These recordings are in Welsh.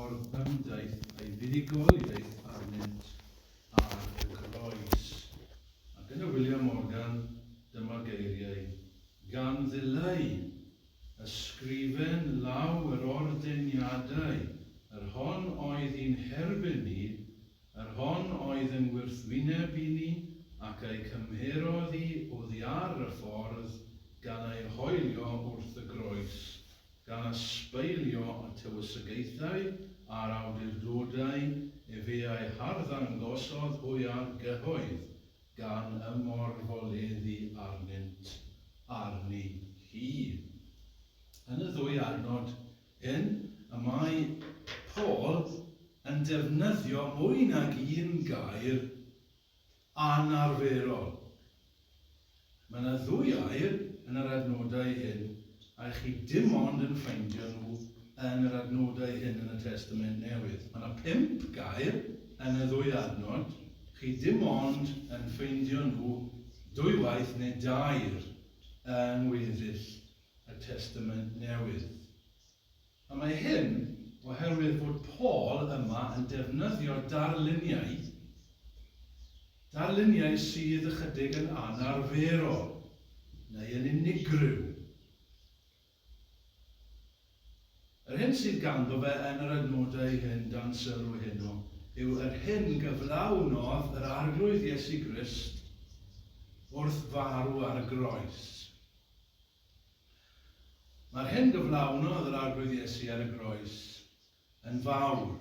orymdaith a'i fuddugoliaeth arnynt ar y groes. Ac yn y William Morgan, dyma'r geiriau, Gan ddileu ysgrifen law yr ordeiniadau, yr hon oedd i'n herbyn ni, yr hon oedd yn wrthwyneb i ni, ac a'i cymherodd hi oddi ar y ffordd, gan ei hoelio wrth y groes, gan ysbeilio y tywysogaethau a'r awdurdodau, efe a'u harddangosodd hwy ar gyhoedd, gan ymorfoleddu arnynt arni hi. Yn y ddwy adnod hyn, y mae Paul yn defnyddio mwy nag un gair anarferol. Mae yna ddwy air yn yr adnodau hyn a chi dim ond yn ffeindio nhw yn yr adnodau hyn yn y Testament Newydd. Mae yna pump gair yn y ddwy adnod, chi dim ond yn ffeindio nhw dwywaith neu dair yng ngweddill y Testament Newydd. A mae hyn oherwydd fod Paul yma yn defnyddio darluniau, darluniau sydd ychydig yn anarferol, neu yn unigryw. Yr hyn sydd ganddo fe yn yr adnodau hyn dan sylw heno yw yr hyn gyflawnodd yr Arglwydd Iesu Grist wrth farw ar y groes. Mae'r hyn gyflawnodd yr Arglwydd Iesu ar y groes yn fawr.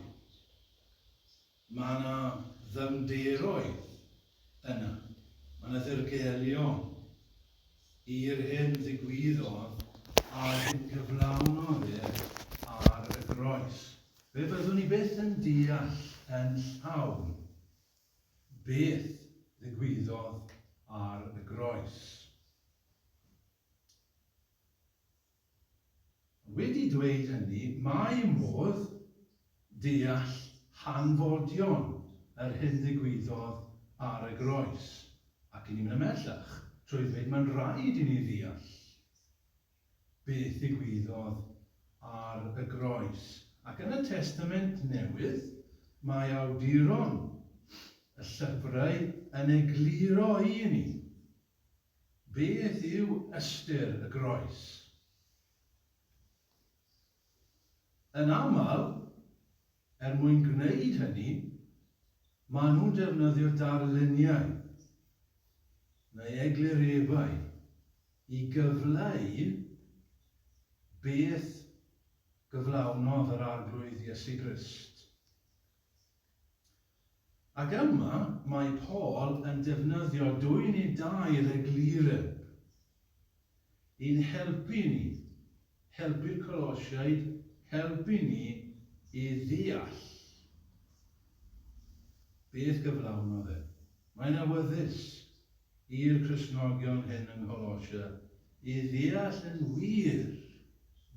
Mae yna ddyfnderoedd yna. Mae yna ddirgelion i'r hyn ddigwyddodd a'r hyn gyflawnodd e ar y groes. Fe fyddwn ni byth yn deall yn llawn beth ddigwyddodd ar y groes. Wedi dweud hynny, mae modd deall hanfodion yr hyn ddigwyddodd ar y groes, ac i ni mynd ymhellach trwy ddweud mae'n rhaid i ni ddeall beth ddigwyddodd ar y groes. Ac yn y Testament Newydd, mae awduron y llyfrau yn egluro i ni Beth yw ystyr y groes? Yn aml, er mwyn gwneud hynny, maen nhw'n defnyddio darluniau neu eglurebau i gyfleu beth gyflawnodd yr Arglwydd Iesu Grist. Ac yma mae Paul yn defnyddio dwy neu dair eglureb i'n helpu ni, helpu'r Colosiaid, helpu ni i ddeall beth gyflawnodd e. Mae'n awyddus i'r Cristnogion hyn yng Ngholosia i ddeall yn wir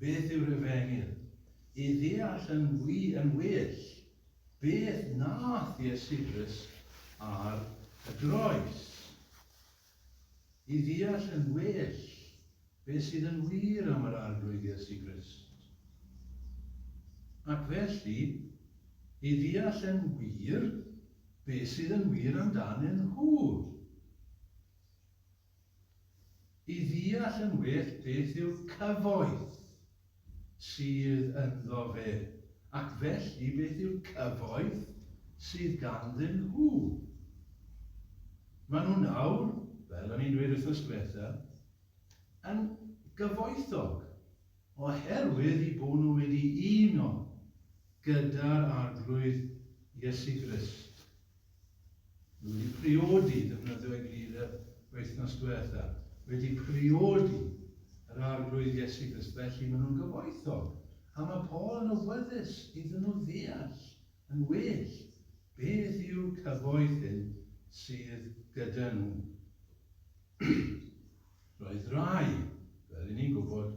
beth yw'r Efengyl, i ddeall yn wi yn well beth nath Iesu Grist ar y groes, i ddeall yn well beth sydd yn wir am yr Arglwydd Iesu Grist. Ac felly, i ddeall yn wir Beth sydd yn wir amdanyn nhw? I ddeall yn well beth yw'r cyfoeth sydd ynddo fe, ac felly beth yw'r cyfoeth sydd ganddyn nhw. Maen nhw nawr, fel o'n i'n dweud wythnos diwetha, yn gyfoethog oherwydd eu bod nhw wedi uno gyda'r Arglwydd Iesu Grist. Nhw wedi priodi, defnyddio eglureb wythnos diwetha, wedi priodi yr Arglwydd Iesu Grist, felly maen nhw'n gyfoethog. A mae Paul yn awyddus iddyn nhw ddeall yn well beth yw'r cyfoeth hyn sydd gyda nhw. Roedd rhai, fel 'y ni'n gwybod,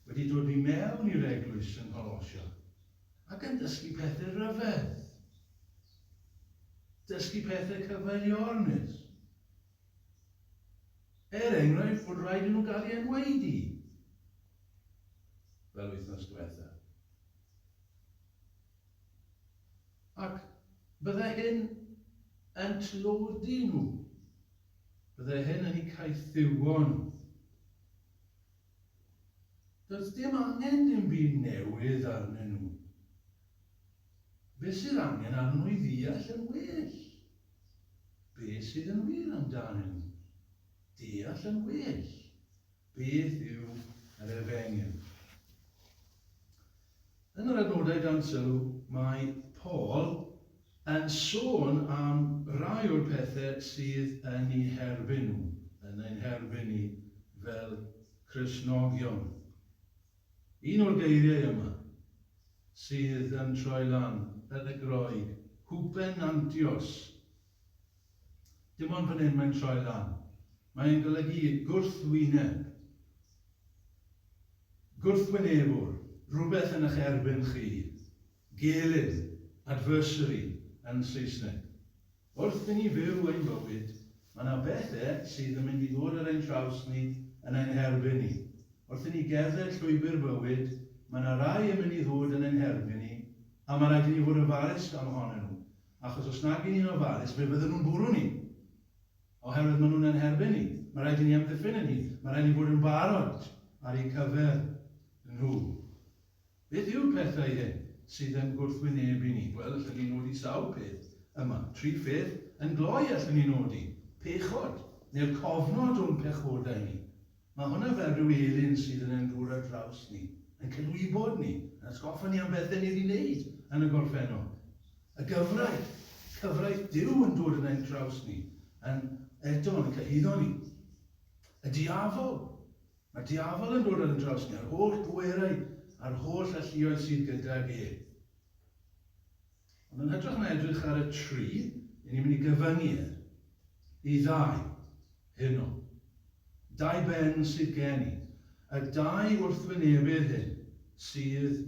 wedi dod i mewn i'r eglwys yng Ngholosia ac yn dysgu pethau rhyfedd. Dysgu pethau cyfeiliornus. Er enghraifft, bod rhaid i nhw gael eu enwaedu, fel wythnos diwetha. Ac bydde hyn yn tlodi nhw. Bydde hyn yn eu caethiwo nhw. Does dim angen dim byd newydd arnyn nhw. Be sydd angen arnyn nhw i ddeall yn well? Be sydd yn wir amdanyn nhw? Deall yn well beth yw yr efengyl. Yn yr adnodau dan sylw, mae Paul yn sôn am rai o'r pethau sydd yn eu herbyn nhw, yn ein herbyn ni fel Cristnogion. Un o'r geiriau yma sydd yn troi lan yn y Groeg, hupenantios. Dim ond fan hyn mae'n troi lan. Mae'n golygu gwrthwyneb. Gwrthwynebwr, rhywbeth yn eich erbyn chi. Gelyn, adversary yn Saesneg. Wrth i ni fyw ein bywyd, mae 'na bethe sydd yn mynd i ddod ar ein traws ni yn ein herbyn ni. Wrth i ni gerdded llwybr bywyd, mae 'na rai yn mynd i ddod yn ein herbyn ni, a mae rhaid i ni fod yn ofalus amhonyn nhw, achos os nag 'yn ni'n ofalus, fe fydden nhw'n bwrw ni. Oherwydd maen nhw'n ein herbyn ni. Mae rhaid i ni amddiffyn ein hun. Mae rhaid i ni fod yn barod ar eu cyfer nhw. Beth yw'r pethau hyn sydd yn gwrthwynebu ni? Wel, allwn ni nodi sawl peth yma. Tri pheth yn gloi allwn ni nodi. Pechod, neu'r cofnod o'n pechodau ni. Mae hwnna fel rhyw elyn sydd yn ein dŵr ar draws ni, yn cydwybod ni, yn atgoffa ni am bethau ni wedi wneud yn y gorffennol. Y gyfraith, cyfraith Duw yn dod yn ein traws ni, yn eto yn cyhuddo ni. Y diafol, mae'r diafol yn dod ar ein traws ni, a'r holl bwerau a'r holl alluoedd sydd gydag e. Ond yn hytrach na edrych ar y tri, i ni'n mynd i gyfyngu e i ddau heno. Dau ben sydd gen i. Y dau wrthwynebydd hyn sydd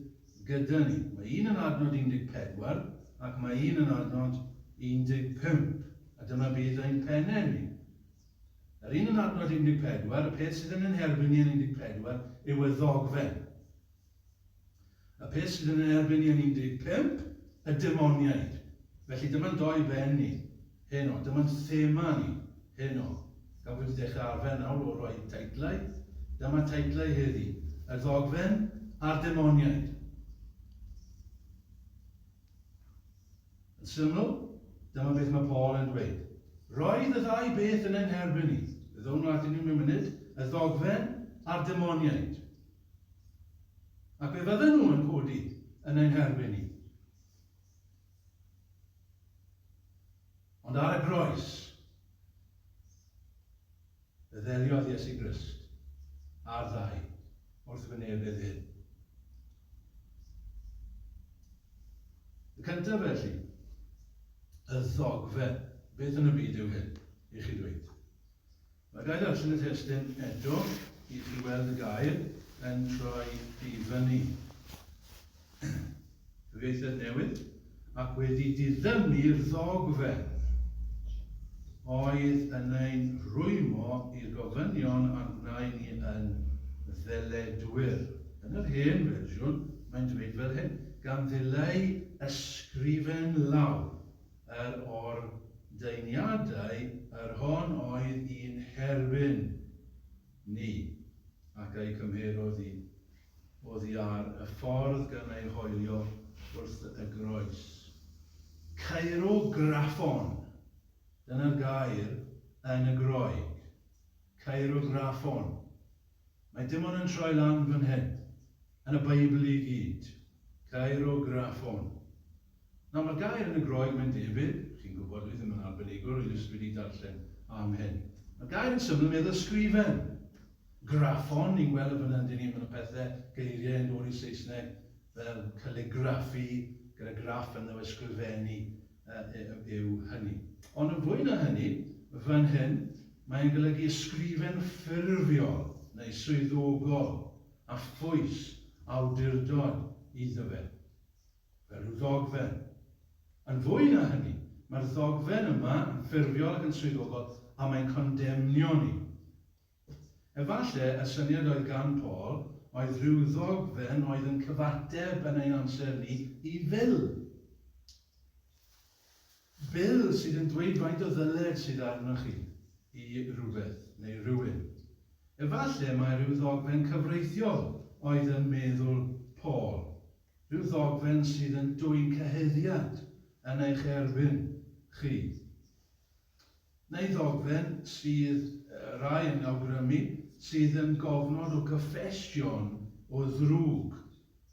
gyda ni. Mae un yn adnod 14 ac mae un yn adnod 15. A dyma bydd ein pennau ni. Yr un yn adnod 14, y peth sydd yn ein herbyn ni yn 14 yw y ddogfen. Y peth sydd yn ein erbyn ni yn 15, y demoniaid. Felly dyma'n doi ben ni heno, dyma'n thema ni heno. Gan bod wedi dechrau arfer nawr o roi teitlau, dyma teitlau heddi, y ddogfen a'r demoniaid. Yn syml, dyma beth mae Paul yn dweud. Roedd y ddau beth yn ein herbyn ni. Fe ddown nhw atyn nhw mewn munud, y ddogfen a'r demoniaid. Ac fe fydden nhw yn codi yn ein herbyn ni. Ond ar y groes, fe ddeliodd Iesu Grist a'r ddau wrth wynebedd hyn. Y cyntaf felly, y ddogfen. Beth yn y byd yw hyn, i chi dweud? Mae gael darllen y testun eto i chi weld y gair yn troi i fyny. Cyfieithiad newydd, ac wedi diddymu'r ddogfen oedd yn ein rhwymo i'r gofynion a'n gwnau ni yn ddyledwyr. Yn yr hen fersiwn, mae'n dweud fel hyn, gan ddileu ysgrifen law Yr ordeiniadau yr hon oedd i'n herbyn ni, ac a'i cymherodd hi oddi ar y ffordd gan ei hoelio wrth y groes. Cheirographon, dyna'r gair yn y Groeg. Cheirographon. Mae dim ond yn troi lan fan hyn, yn y Beibl i gyd. Cheirographon. Nawr, mae'r gair yn y Groeg, mae'n debyg, chi'n gwybod, dwi ddim yn arbenigwr, rwy jyst wedi darllen am hyn. Mae'r gair yn syml yn meddwl ysgrifen. Graphon, ni'n gweld y fyna yndyn ni, mae yna pethau, geiriau yn dod i Saesneg fel calligraphy, gyda graff ynddo ysgrifennu yw hynny. Ond yn fwy na hynny, fan hyn, mae'n golygu ysgrifen ffurfiol neu swyddogol a phwys awdurdod iddo fe. Fel rhyw ddogfen. Yn fwy na hynny, mae'r ddogfen yma yn ffurfiol ac yn swyddogol a mae'n condemnio ni. Efallai y syniad oedd gan Paul oedd rhyw ddogfen oedd yn cyfateb yn ein amser ni i fil. Bil sydd yn dweud faint o ddyled sydd arnoch chi i rywbeth neu rywun. Efallai mai rhyw ddogfen cyfreithiol oedd ym meddwl Paul, rhyw ddogfen sydd yn dwyn cyhuddiad yn eich erbyn chi. Neu ddogfen sydd, rai yn awgrymu, sydd yn gofnod o gyffesion o ddrwg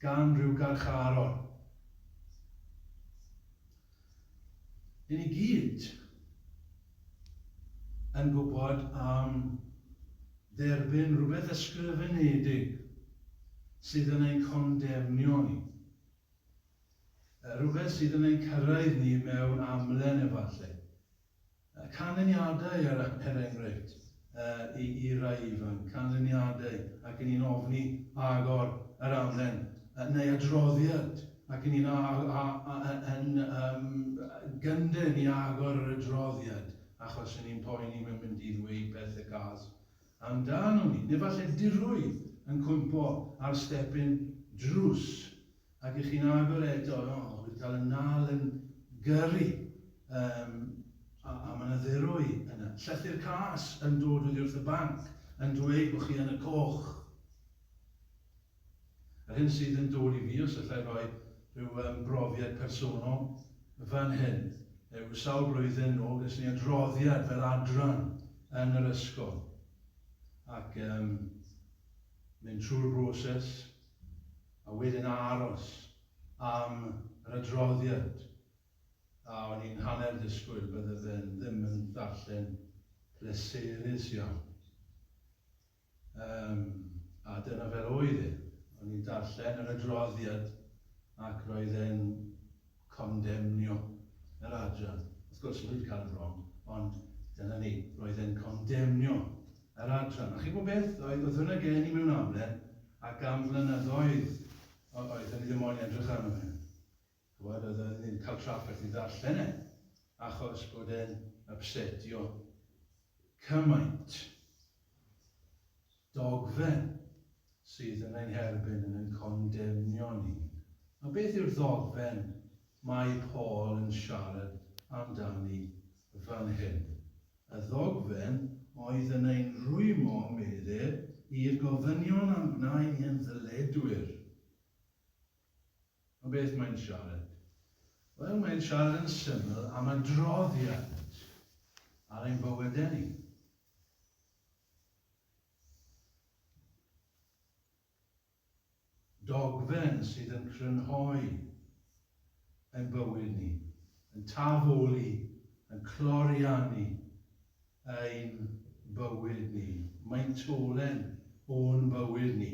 gan ryw garcharor. Yn ni gyd yn gwybod am dderbyn rhywbeth ysgrifenedig sydd yn ein condemnio ni. Rhywbeth sydd yn ein cyrraedd ni mewn amlen efallai. Canlyniadau er, er enghraifft, i, i rai ifanc, canlyniadau ac yn ni'n ofni agor yr amlen, neu adroddiad ac yn ni'n a, a, a, yn um, gyndyn i agor yr adroddiad achos yn ni'n poeni mae'n mynd i ddweud pethau cas amdano ni. Neu falle dirwy yn cwympo ar stepyn drws Ac i chi'n agor eto, o, wedi cael y nal yn gyrru, um, a, a mae yna ddirwy yna. Llythyr cas yn dod oddi wrth y banc yn dweud bod chi yn y coch. Yr hyn sydd yn dod i fi, os allai roi rhyw um, brofiad personol fan hyn, yw sawl blwyddyn nôl, ges ni adroddiad fel adran yn yr ysgol. Ac um, mynd trwy'r broses, a wedyn aros am yr adroddiad, a o'n i'n hanner disgwyl bydde fe'n ddim yn ddarllen pleserus iawn. Um, a dyna fel oedd e. O'n i'n darllen yr adroddiad ac roedd e'n condemnio yr adran. Wrth gwrs, nhw wedi cael yn wrong, ond dyna ni, roedd e'n condemnio yr adran. A chi'n gwybod beth? Oedd, oedd hwnna gen i mewn amlen, ac am flynyddoedd oeddwn i ddim moyn edrych arno fe. Chymod, oeddwn i'n cael trafferth i ddarllen e, achos bod e'n upsetio cymaint. Dogfen sydd yn ein herbyn yn ein condemnio ni. A beth yw'r ddogfen mae Paul yn siarad amdani fan hyn? Y ddogfen oedd yn ein rhwymo, medd e, i'r gofynion a'n gwnau ni yn ddyledwyr. Am beth mae'n siarad? Wel, mae'n siarad yn syml am adroddiad ar ein bywydau ni. Dogfen sydd yn crynhoi ein bywyd ni, yn tafoli, yn cloriannu ein bywyd ni, maentolen o'n bywyd ni.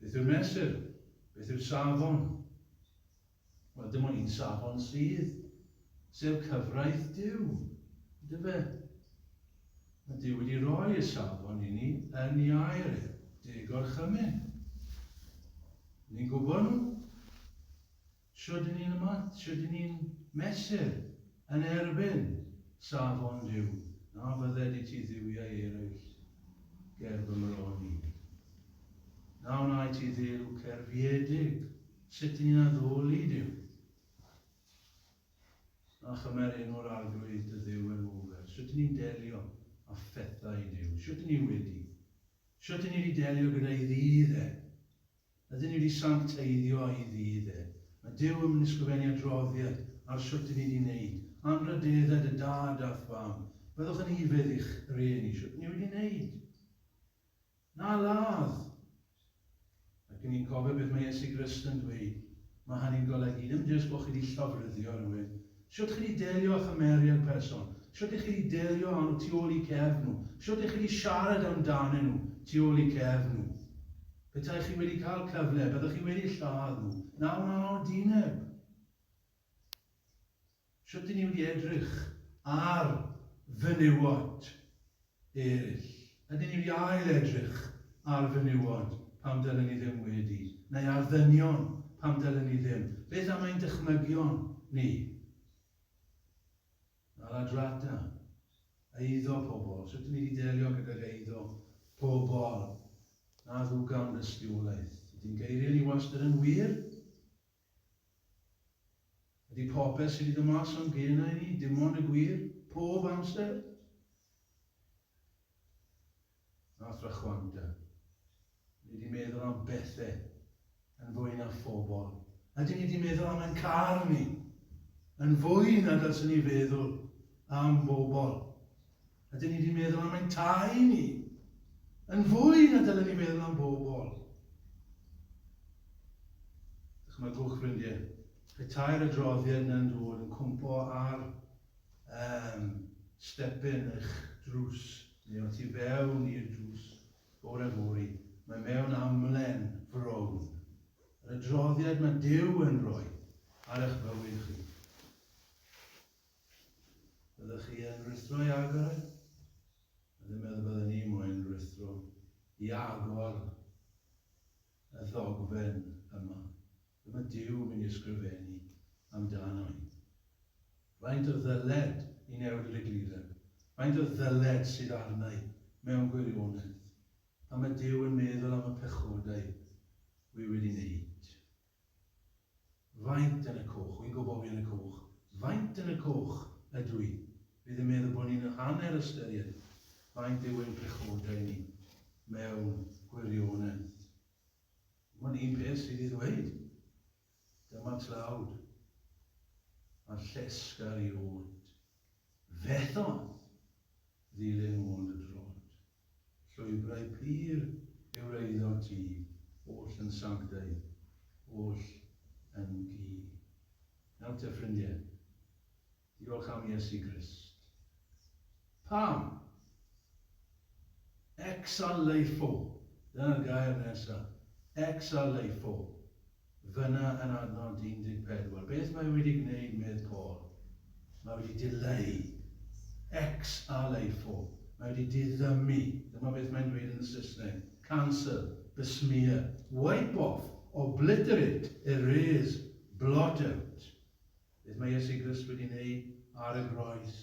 Beth yw'r mesur? Beth yw'r safon? Wel, dim ond un safon sydd, sef cyfraith Duw. Yndyfe? Mae Duw wedi rhoi y safon i ni yn ei air e, deg orchymyn. Ni'n gwybod nhw. Shwd 'yn ni'n ymat, shwd 'yn ni'n mesur yn erbyn safon Duw? Na fydded i ti dduwiau eraill ger fy mron i. Na wnâi ti ddelw cerfiedig. Sut 'yn ni'n addoli Duw? Na chymer enw'r Arglwydd dy Dduw yn ofer. Sut 'yn ni'n delio â phethau Duw? Sut 'yn ni wedi? Sut 'yn ni wedi delio gyda'i ddydd e? Ydyn ni wedi sancteiddio ei ddydd e? Mae Duw yn ysgrifennu adroddiad ar sut 'yn ni wedi wneud. Anrhydedded dy dad a'th fam. Byddwch yn ufudd i'ch rhieni. Sut 'yn ni wedi wneud? Na ladd! Ac 'yn ni'n cofio beth mae Iesu Grist yn dweud, mae hynny'n golygu ddim jyst bod chi 'di llofruddio rhywun, shwt chi 'di delio â chymeriad person, shwt 'ych chi 'di delio â nhw tu ôl i cefn nhw, shwt 'ych chi 'di siarad amdanyn nhw tu ôl i cefn nhw. Petai chi wedi cael cyfle, byddech chi wedi lladd nhw. Na wna odineb. Shwt 'dyn ni wedi edrych ar fenywod eraill? Ydyn ni wedi ail-edrych ar fenywod pam dylen ni ddim wedi? Neu ar ddynion pam dylen ni ddim? Beth am ein dychmygion ni? Na ladrata. Eiddo pobl. Sut 'dyn ni wedi delio gydag eiddo pobl? Na ddwg am dystiolaeth. Ydy'n geiriau ni wastad yn wir? Ydy popeth sydd wedi dod mas o'n genau ni dim ond y gwir, pob amser? Nath rachwanta. Ni wedi meddwl am bethau yn fwy na phobl. Ydyn ni wedi meddwl am ein car ni yn fwy na dylswn ni feddwl am bobl? Ydyn ni wedi meddwl am ein tai ni yn fwy na dylen ni feddwl am bobl? Dychmygwch, ffrindiau, petai'r adroddiad yna'n dod yn cwmpo ar um, stepyn eich drws, neu o tu fewn i'r drws, bore fory, mae mewn amlen frown. Yr adroddiad mae Duw yn rhoi ar eich bywyd chi. Byddwch chi yn rhuthro i agor e? A ddim meddwl byddwn ni moyn rhuthro i agor y ddogfen yma. Dyma Duw yn mynd i ysgrifennu amdano i. Faint o ddyled i newid yr eglureb? Faint o ddyled sydd arna i mewn gwirionedd? Pan mae Duw yn meddwl am y pechodau wi wedi wneud. Faint yn y coch? Wi'n gwybod wi yn y coch. Faint yn y coch ydw i? Fi ddim meddwl bod ni'n hanner ystyried faint yw ein pechodau ni mewn gwirionedd. Mae'n un peth sydd i ddweud. Dyma tlawd a llesg ar ei ôd. Fethodd ddilyn ôl y drod. Llwybrau pur yw'r eiddo ti, oll yn sanctaidd, oll yn gu. Nawr te ffrindiau, diolch am Iesu Grist. Pam? Exaleifo. Dyna'r gair nesaf. Exaleifo. Fyna yn adnod 14. Beth mae wedi gwneud, medd Paul? Mae wedi dileu. Exaleifo. Mae wedi diddymu. Dyma beth mae'n dweud yn y Saesneg. Cancel, besmear, wipe off, obliterate, erase, blot out. Beth mae Iesu Grist wedi wneud ar y groes?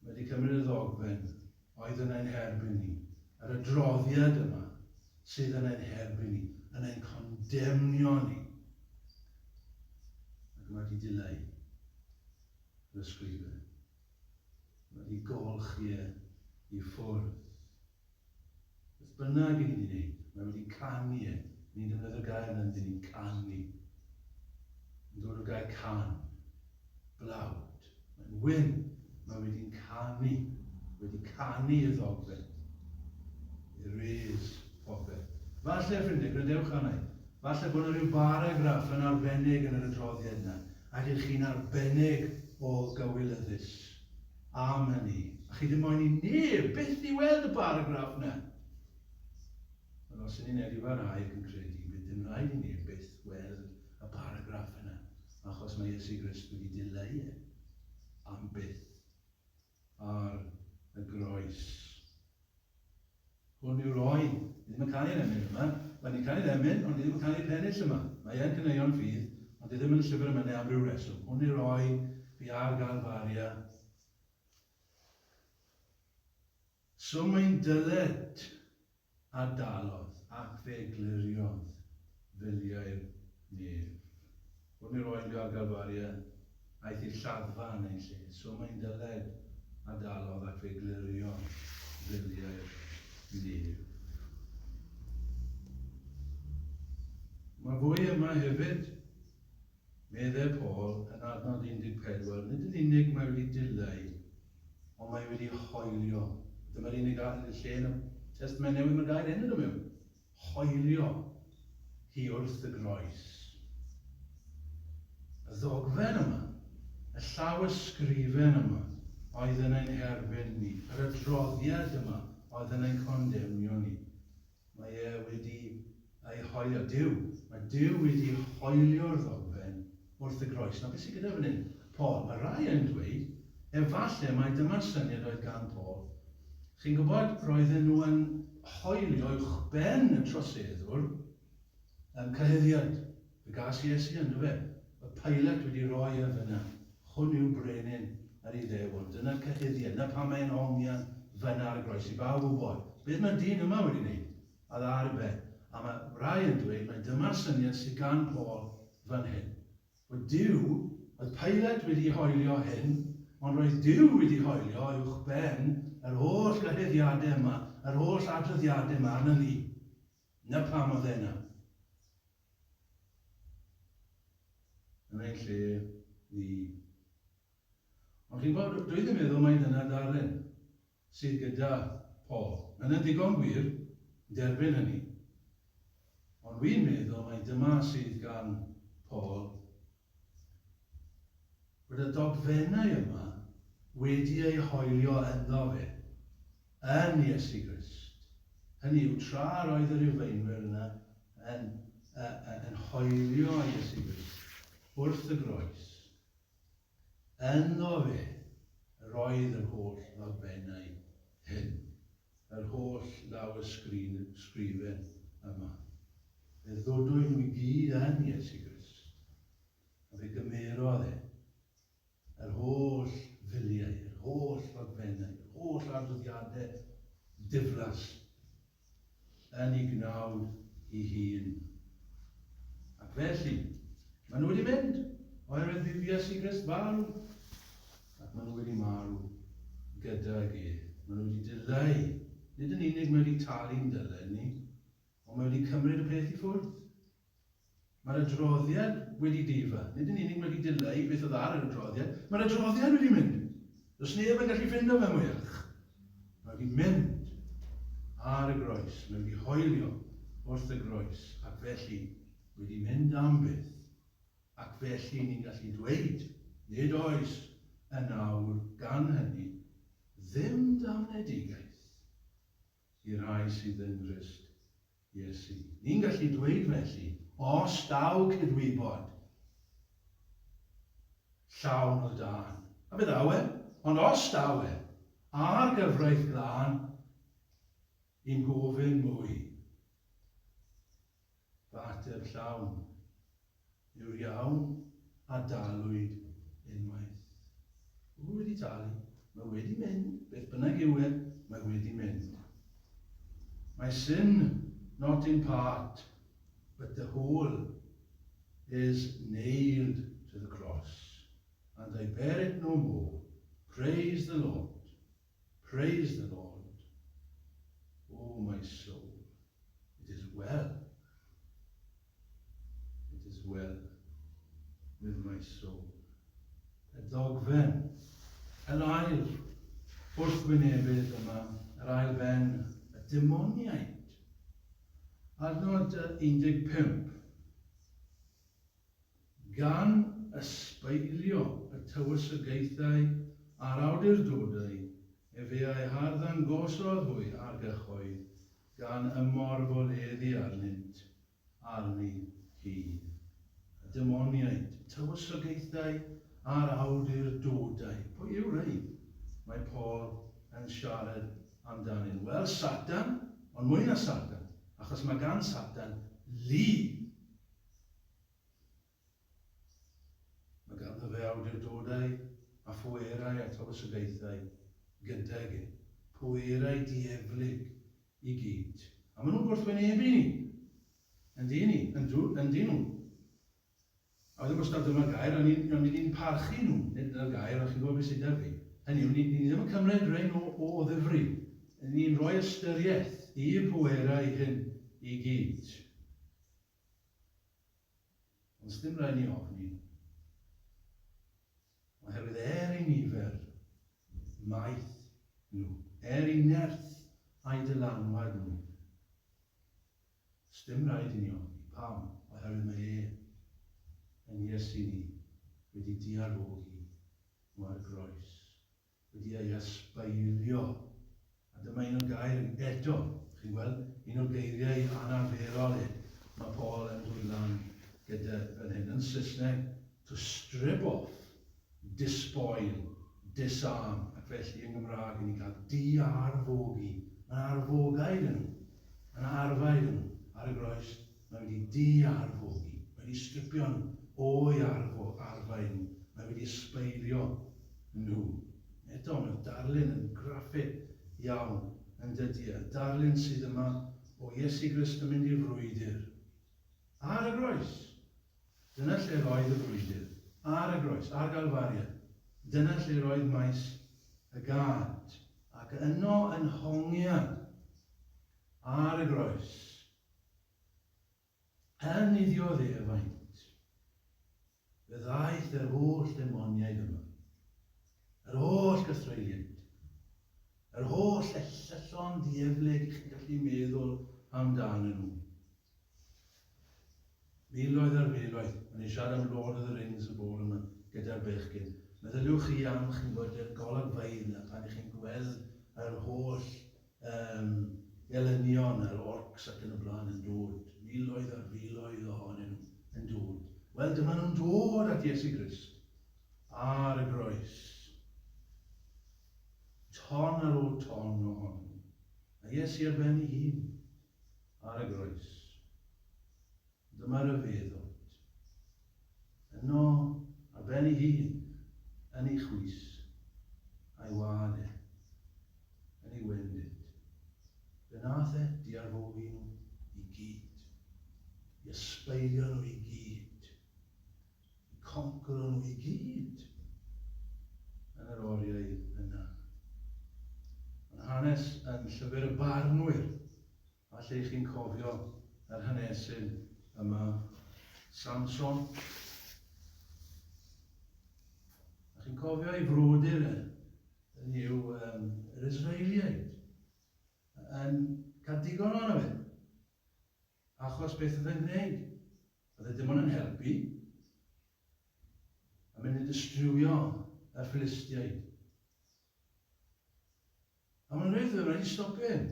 Mae wedi cymryd y ddogfen oedd yn ein herbyn ni, yr adroddiad yma sydd yn ein herbyn ni, yn ein condemnio ni. Ac mae wedi dileu yr ysgrifen. Mae wedi golchi e i ffwrdd. Beth bynnag i ni wedi wneud, mae wedi canu e. Ni'n defnyddio'r gair yna, dyn ni'n canu. Yn dod o gair can, blawd. Mae'n wyn, mae wedi'n canu, wedi canu y ddogfen. Erase popeth. Falle, ffrindiau, gwrandewch arna i. Falle bod yna rhyw baragraff yn arbennig yn yr adroddiad yna, ac ydych chi'n arbennig o gywilyddus. Am hynny. A chi ddim moyn i neb byth i weld y paragraff 'na. Wel, os ydyn ni'n edifarhau ac yn credu, bydd dim rhaid i neb byth weld y paragraff yna, achos mae Iesu Grist wedi dileu e am byth ar y groes. Hwn yw'r oen. Ni ddim yn canu'r emyn yma. Wel, ni'n canu'r emyn, ond ni ddim yn canu'r pennill yma. Mae e'n caneuon ffydd, ond di ddim yn y llyfr emynau am ryw reswm. Hwn yw'r oen fu ar Galfaria. Swm ein dyled a dalodd, ac fe gliriodd filiau'r nef. Hwn yw'r oen fu ar Galfaria, aeth i'r lladdfa yn ein lle. Swm ein dyled a dalodd ac fe gliriodd filiau'r nef. Mae fwy yma hefyd, meddai Paul yn adnod 14, nid yn unig mae wedi dileu, ond mae wedi hoelio. Dyma'r unig lle yn y Testament Newydd mae'r gair hyn yn dod mewn. Hoelio hi wrth y groes. Y ddogfen yma, y llawysgrifen yma oedd yn ein herbyn ni, yr adroddiad yma oedd yn ein condemnio ni, mae e wedi ei hoelio. Duw, mae Duw wedi hoelio'r ddogfen wrth y groes. Nawr, beth sydd gyda fan hyn? Paul. Mae rai yn dweud, efallai mai dyma'r syniad oedd gan Paul. Chi'n gwybod, roedden nhw yn hoelio uwchben y troseddwr um, cyhuddiad. Fe gas Iesu ynddo fe. Y Pilate wedi rhoi e fyna. Hwn yw brenin yr Iddewon. Dyna'r cyhuddiad. Na pam mae'n hongian fyna ar y groes i bawb wybod. Beth mae'r dyn yma wedi wneud? A dda ar y ben. A mae rai yn dweud mai dyma'r syniad sydd gan Paul fan hyn. Bod Duw Oedd Pilate wedi hoelio hyn, ond roedd Duw wedi hoelio uwch ben yr holl gyhuddiadau yma, yr holl adroddiadau yma arnon ni. 'Na pam oedd e 'na. Yn ein lle ni. Ond chi'n gwybod, dwi ddim yn meddwl mai dyna'r darlun sydd gyda Paul. Mae hynny'n ddigon gwir, derbyn hynny. Ond wi'n meddwl mai dyma sydd gan Paul, bod y dogfennau yma wedi eu hoelio ynddo fe, yn Iesu Grist. Hynny yw, tra roedd y Rhufeinwyr yna yn, uh, yn hoelio Iesu Grist wrth y groes, Ynddo fe yr oedd yr holl ddogfennau hyn, yr holl lawysgrifen yma. Fe ddodwyd nhw i gyd yn Iesu Grist, a fe gymerodd e yr holl filiau, yr holl ddogfennau, yr holl adroddiadau diflas yn ei gnawd ei hun. Ac felly, maen nhw wedi mynd, oherwydd bu Iesu Grist farw, ac maen nhw wedi marw gydag e. Maen nhw wedi dileu, nid yn unig mae wedi talu'n dyled ni, ond mae wedi cymryd y peth i ffwrdd. Mae'r adroddiad wedi difa. Nid yn unig mae wedi dileu beth oedd ar yr adroddiad, mae'r adroddiad wedi mynd. Does neb yn gallu ffindo fe mwyach. Mae wedi mynd ar y groes, mae wedi hoelio wrth y groes, ac felly wedi mynd am byth. Ac felly ni'n gallu dweud, nid oes yn awr gan hynny ddim damnedigaeth i'r rhai sydd yng Nghrist Iesu. Ni'n gallu dweud felly, os daw cydwybod llawn o dân, a fe ddaw e, ond os daw e, a'r gyfraith glân, i'n gofyn mwy, fy ateb llawn yw'r iawn a dalwyd unwaith. Mae wedi talu, mae wedi mynd, beth bynnag yw e, mae wedi mynd. My sin, not in part, but the whole, is nailed to the cross, and I bear it no more. Praise the Lord. Praise the Lord. Oh, my soul, it is well. It is well with my soul. Y ddogfen, yr ail wrthwynebydd yma, yr ail ben, y demoniaid. Adnod 15. Gan ysbeilio y tywysogaethau a'r awdurdodau, efe a'u harddangosodd hwy ar gyhoedd, gan ymorfoleddu arnynt arni hi. Y demoniaid, y tywysogaethau a'r awdurdodau. Pwy yw rhei? Mae Paul yn siarad amdanyn. Wel, Satan, ond mwy na Satan, achos mae gan Satan lu. Mae ganddo fe awdurdodau a phwerau a tywysogaethau gydag e, pwerau dieflig i gyd. A maen nhw'n gwrthwynebu ni. Yndyn ni, yndyn nhw. A wedyn wastad dyma'r gair, o'n i'n o'n i'n parchu nhw, nid dyna'r gair, ond chi'n gwybod beth sydd 'da fi. Hynny yw, ni, ni ddim yn cymryd rhain o, o ddifri. Ni'n rhoi ystyriaeth i'r pwerau hyn i gyd. Ond sdim rhaid ni ofni. Oherwydd er eu nifer, maeth nhw, er eu nerth a'u dylanwad nhw, sdim rhaid i ni ofni. Pam? Oherwydd mae e yn Iesu ni wedi diarfogi nhw ar y groes. wedi ei ysbeilio. A dyma un o'r gair eto, chi'n gweld, un o'r geiriau anarferol hyn mae Paul yn dod lan gyda fan hyn. Yn Saesneg, to strip off, despoil, disarm, ac felly yn Gymraeg ni'n cael diarfogi. Mae'n arfogau iddyn nhw. Mae'n arfau iddyn nhw. Ar y groes, mae wedi diarfogi. Mae wedi stripio nhw o'i arfo, arfau nhw. Mae wedi ysbeilio nhw. Eto, mae'r darlun yn graffig iawn yn dydy e? Darlun sydd yma o Iesu Grist yn mynd i'r frwydr. Ar y groes. Dyna lle roedd y frwydr. Ar y groes, ar Galfaria. Dyna lle roedd maes y gad. Ac yno yn hongian ar y groes, yn ei ddioddefaint, fe ddaeth yr holl ddemoniaid yma, yr holl gythreuliaid, yr holl ellyllon dieflig i chi'n gallu meddwl amdanyn nhw. Miloedd ar filoedd. O'n i'n siarad am Lord of the Rings y bore yma gyda'r bechgyn. Meddyliwch chi am, chi'n gwybod, y golygfeydd 'na pan 'ych chi'n gweld yr holl um, gelynion a'r orcs ac yn y blaen yn dod. Miloedd ar filoedd ohonyn nhw yn dod. Wel, dyma nhw'n dod at Iesu Grist ar y groes. Ton ar ôl ton ohonyn nhw. A Iesu ar ben ei hun ar y groes. Dyma ryfeddod. Yno, ar ben ei hun, yn ei chwys, a'i wad e, yn ei wendid. Fe nath e diarfogi nhw i gyd, i ysbeilio nhw i gyd, i concro nhw i gyd yn yr oriau yna. Mae'n hanes yn Llyfr y Barnwyr. Falle i chi'n cofio yr hanesyn yma, Samson. A chi'n cofio ei frodyr e, yn yw yr Israeliaid, yn cael digon ohono fe. Achos beth oedd e'n gwneud? Oedd e dim ond yn helpu, a mynd yn distrywio y Philistiaid. A mae'n rhaid, rhaid i stopio hyn.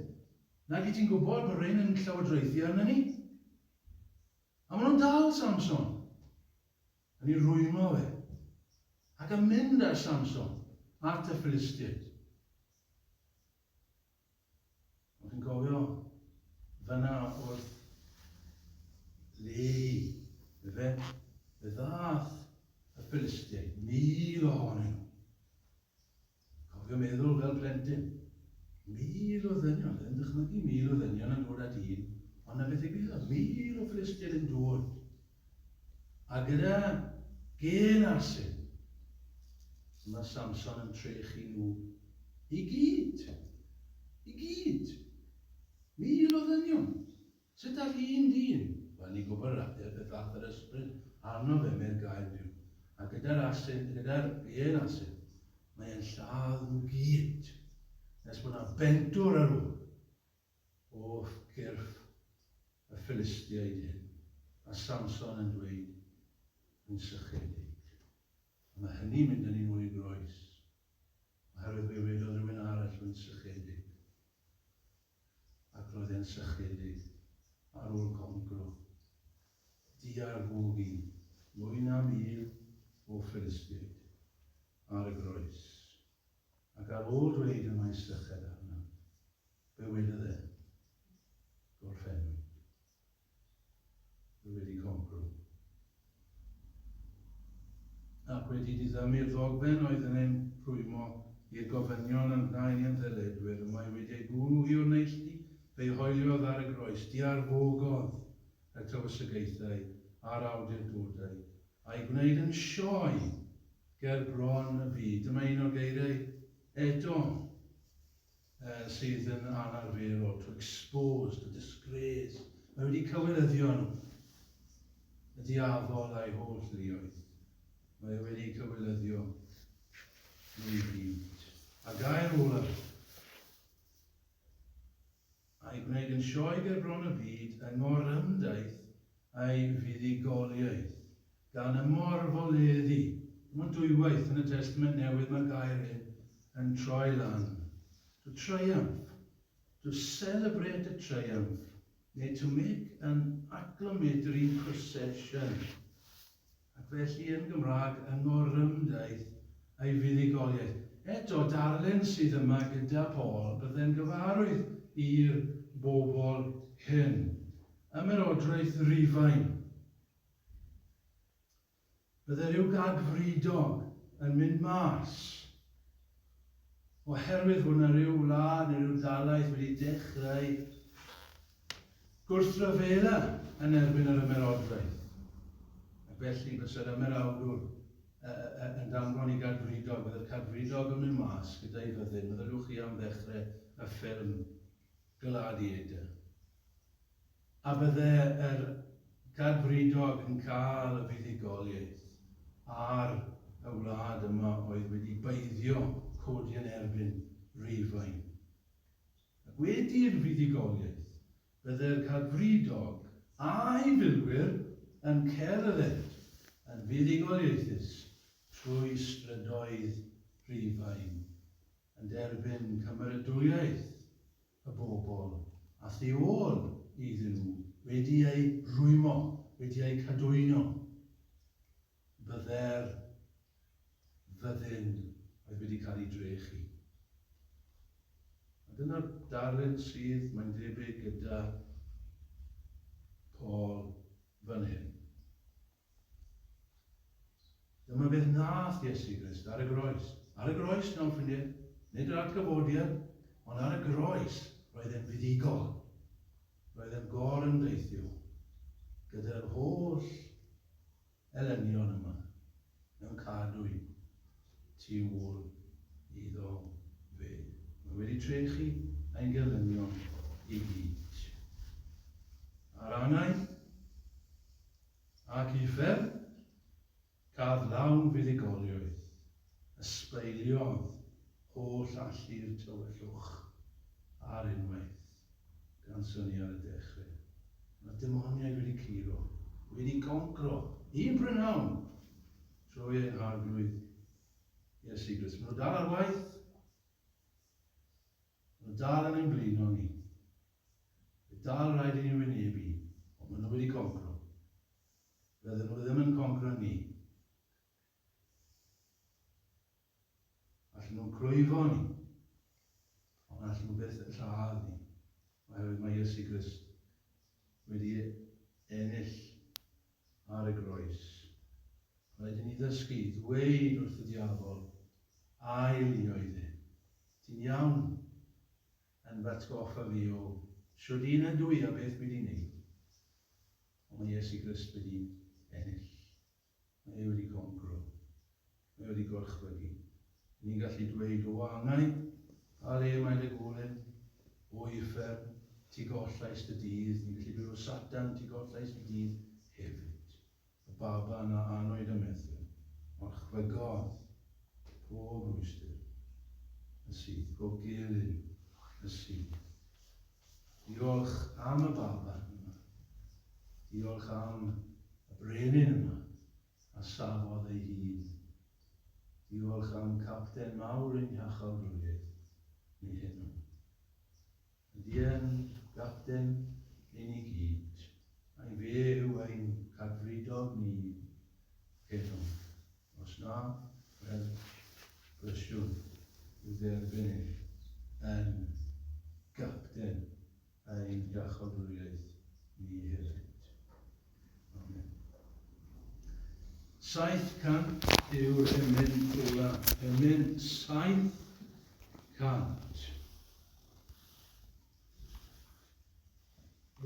Nag i ti'n gwybod bod rhain yn llywodraethu arna ni? A maen nhw'n dal Samson. Yn ei rwymo fe. Ac yn mynd â Samson at y Philistiaid. Ond chi'n cofio fyna wrth Lehi, ife? Fe ddath y Philistiaid, 1,000 ohonyn nhw. Cofio meddwl fel plentyn, 1,000 o ddynion, yn dychmygu 1,000 o ddynion yn dod at un, ond na beth ddigwyddodd, 1,000 o Philistiaid yn dod. A gyda gên asyn, mae Samson yn trechu nhw i gyd. I gyd. 1,000 o ddynion. Sut all un dyn? Wel, ni'n gwybod yr ateb, fe ddaeth yr ysbryd arno fe, medd gair Duw. A gyda'r asyn, gyda'r hen asyn, mae e'n lladd nhw gyd, nes bod 'na bentwr ar ôl o gyrff y Philistiaid hyn. A Samson yn dweud, Dwi'n sychedig. A mae hynny'n mynd â ni nôl i groes, oherwydd fe wedodd rhywun arall, Rwy'n sychedig. Ac roedd e'n sychedig ar ôl concro diarfogi mwy na 1,000 o Philistiaid ar y groes. Ac ar ôl dweud y mae syched arnaf, be wedodd e? Gorffennwyd. Rwy wedi concro. Ac wedi diddymu'r ddogfen oedd yn ein rhwymo i'r gofynion a'n gwnaed ni yn ddyledwyr, y mae wedi ei bwrw hi o'r neilltu, fe'i hoeliodd ar y groes, diarfogodd y tywysogaethau a'r awdurdodau, a'i gwneud yn sioe ger bron y byd. Dyma un o'r geiriau eto sydd yn anarferol, to expose, to disgrace. Mae wedi cywilyddio nhw, y diafol a'i holl luoedd. Mae wedi cywilyddio nhw i gyd. A gair olaf, a'i gwneud yn sioe ger bron y byd yng ngorymdaith a'i fuddugoliaeth, gan ymorfoleddu. Dim ond dwywaith yn y Testament Newydd mae'r gair hyn yn troi lan. To triumph, to celebrate a triumph, neu to make an acclamatory procession. Ac felly yn Gymraeg, yng ngorymdaith a'i fuddugoliaeth. Eto, darlun sydd yma gyda Paul, bydde'n gyfarwydd i'r bobl hyn. Ymerodraeth Rufain. Bydde rhyw gadfridog yn mynd mas oherwydd fod 'na ryw wlad neu ryw dalaith wedi dechrau gwrthryfela yn erbyn yr ymerodraeth. Ac felly bysa'r ymerawdwr yn danfon i Gadfridog, bydde'r Cadfridog yn mynd mas gyda'i fyddin, meddyliwch chi am ddechrau y ffilm Gladiator. A bydde yr Cadfridog yn cael y fuddugoliaeth ar y wlad yma oedd wedi beiddio codi yn erbyn Rufain. Ac wedi'r fuddugoliaeth, bydde'r Cadfridog a'i filwyr yn cerdded yn fuddugoliaethus trwy strydoedd Rhufain, yn derbyn cymeradwyaeth y bobl a thu ôl iddyn nhw wedi eu rhwymo, wedi eu cadwyno. Bydde'r fyddin oedd wedi cael ei drechu. A dyna'r darlun sydd, mae'n debyg, gyda Paul fan hyn. Dyma beth nath Iesu Grist ar y groes. Ar y groes, nawr ffrindiau, nid yr atgyfodiad, ond ar y groes roedd e'n fuddugol. Roedd e'n gorymdeithio gyda'r holl elynion yma mewn cadwyn tu ôl iddo fe. Mae wedi trechu ein gelynion i gyd. A'r angau ac uffern, cadd lawn fuddugoliaeth, ysbeiliodd holl allu'r tywyllwch ar unwaith. Gan synnu ar y dechrau. Mae'r demoniaid wedi curo, wedi concro, un prynhawn, trwy ein Harglwydd Iesu Grist. Maen nhw dal ar waith. Maen nhw dal yn ein blino ni. Mae dal rhaid i ni wynebu, ond maen nhw wedi concro. Fydden nhw ddim yn concro ni. Allen nhw'n clwyfo ni, ond allen nhw byth yn lladd ni, oherwydd mae Iesu Grist wedi ennill ar y groes. Rhaid i ni ddysgu i ddweud wrth y diafol a'i luoedd e, Ti'n iawn yn fy atgoffa fi o shwd un ydw i a beth dwi wedi wneud, ond mae Iesu Grist wedi ennill. Mae e wedi concro. Mae e wedi gorchfygu. Ni'n gallu dweud o angau, pa le mae dy golyn? O uffern, ti gollais dy dydd. Ni'n gallu dweud o Satan, ti gollais dy dydd hefyd. Y baban a anwyd ym Methlehem, orchfygodd pob rwystr y syth, pob gelyn y syth. Diolch am y baban yma. Diolch am y brenin yma a safodd ei hun. Diolch am capten mawr ein hiachawdwriaeth ni heno. Ydy e'n gapten i ni gyd, a'i fe yw ein cadfridog ni heno. Os na, wel, brysiwn i'w dderbyn e yn gapten ein hiachawdwriaeth ni hefyd. Amen. 700 yw'r emyn ola. Emyn 700. O.